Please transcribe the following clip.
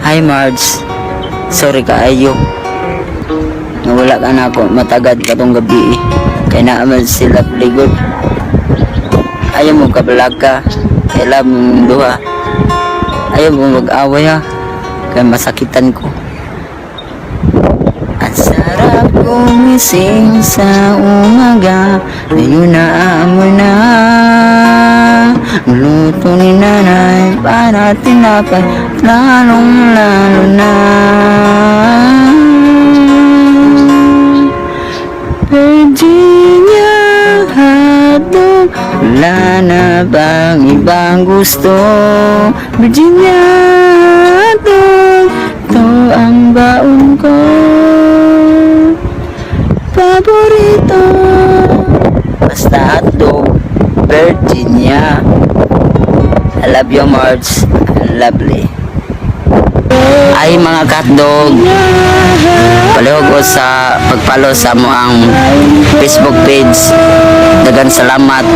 Hi, Marge. Sorry kaayo. Nawala ka na ako matagad katong gabi eh. Kay naa man sila ligod. Ayaw mo kabalaka. Kay love mong duha. Ayaw mo mag-away ha. Kay masakitan ko. Ang sarap gumising sa umaga. Ayun na amoy na luto ni nanay para tinapay. Lalong lalo na Virginia hotdog. Wala na bang ibang gusto? Virginia hotdog. Ito ang baon ko, paborito. Basta hotdog, Virginia. I love you, Marge. Lovely. Ay, mga hotdog, palihog ko sa pag-follow sa among Facebook page. Daghang salamat.